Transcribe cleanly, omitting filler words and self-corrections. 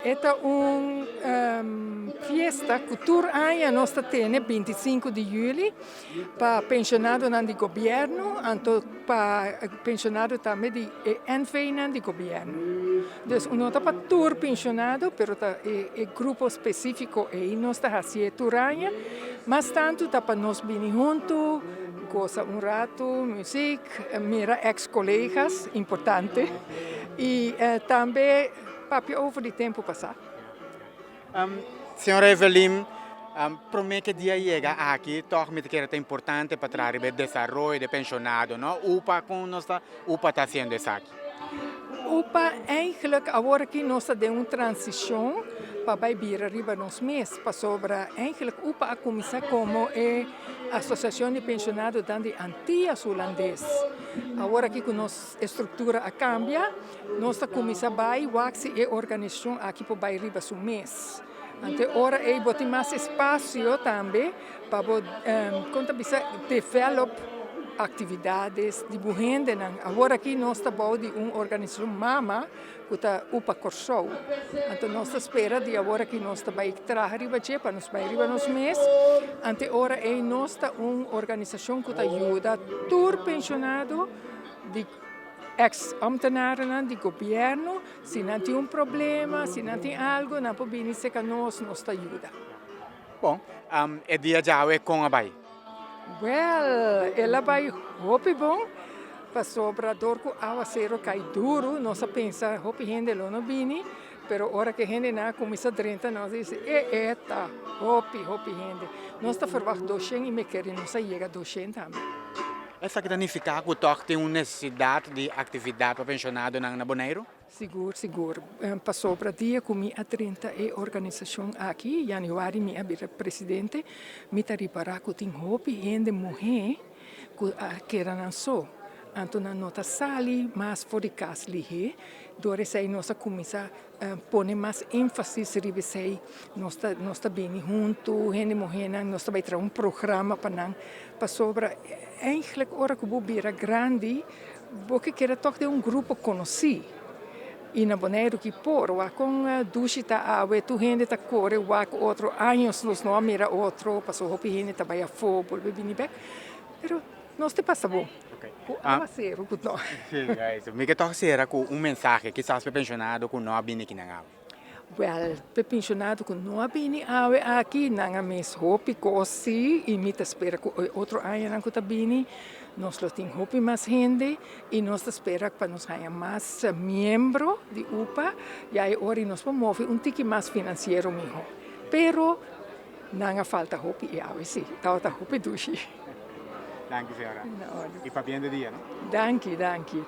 E ta un fiesta ku tur aña nos ta tene 25 di yüli pa penshonadonan di gobièrnu anto pa penshonado tambe di e NV-nan di gobièrnu. Dus no ta pa tur penshonado pero ta e grupo spesífiko ei nos ta hasié tur aña. Mas tantu ta pa nos bini huntu, gosa un ratu, muzik, mira eks kolegas, importante, i tambe papia over di tempu pasá. Señora Evelyn, promé ku e dia yega aki tòg mi ta kere ta importante pa traha riba e desaroyo di e penshonado, no? UPA kon nos ta, UPA ta hasiendo esaki? UPA eigenlijk awor aki nos ta den un transishon pa bai bira riba nos mes, pasobra eigenlijk UPA a kuminsá komo e asosiashon di penshonadonan di Antias Hulandes. Awor aki ku nos estruktura a kambia, Nos ta kuminsá bai wak si e organisashon aki por bai riba su mes. Anto e ora ei bo tin mas espasio tambe pa bo, kon ta bisa, develop aktividades di bo hendenan. Awor aki nos ta bou di un organisashon mama ku ta UPA Kòrsou. Anto nos ta spera di awor aki nos ta bai traha riba dje pa nos bai riba nos mes. Anto e ora ei nos ta un organisashon ku ta yuda tur penshonado di. Ex ambtenarennan di gobierno, si nan tin un problema, si nan tin algo, nan por bini cerca nos, nos ta yuda. Bon, e dia djawe kon a bai? Wel, el a bai hopi bon, pasobra dor ku awasero kai duru, nos a pensa hopi hende lo no bini, pero ora ku e hendenan a kuminsá drenta nos a bisa, e e ta hopi, hopi hende. Nos ta ferwagt doshen i mi kere nos a yega doshen tambe. Esaki ta nifiká ku tòg tin un nesesidat di aktividat pa penshonadonan na Boneiru? Sigur, sigur. Pasobra dia ku mi a drenta e organisashon aki, yanüari mi a bira presidente, mi ta ripará ku tin hopi hende muhé ku a keda nan so. Anto nan no ta sali mas for di kas lihé. Dor esei nos a kuminsá pone mas énfasis riba esei. Nos ta nos ta bini huntu, hende muhénan, nos ta bai traha un programa pa nan, pasobra eigenlijk ora ku bo bira grandi, bo ke keda tòg den un grupo konosí. I na Boneiru ki por, wak kon dushi ta awe, tur hende ta kore wak otro, años nos no a mira otro, pasobra hopi hende ta bai afó, bolbe bini bèk, pero nos te pasa bon. Ku awaseru ku no. Mi ke tòg sera ku un mensahe, kisas pa e penshonado ku no a bini kinan awe. Wèl, pa e penshonado ku no a bini awe aki, nan a mis hopi kos sí, i mi ta spera ku e otro añanan ku ta bini nos lo tin hopi mas hende i nos ta spera pa nos haña mas miembro di UPA, ya e ora nos por move un tiki mas finansiero mihó. Pero nan a falta hopi i awe sí, tabata hopi dushi. Danki señora. I pabien di dia, no? Danki, danki.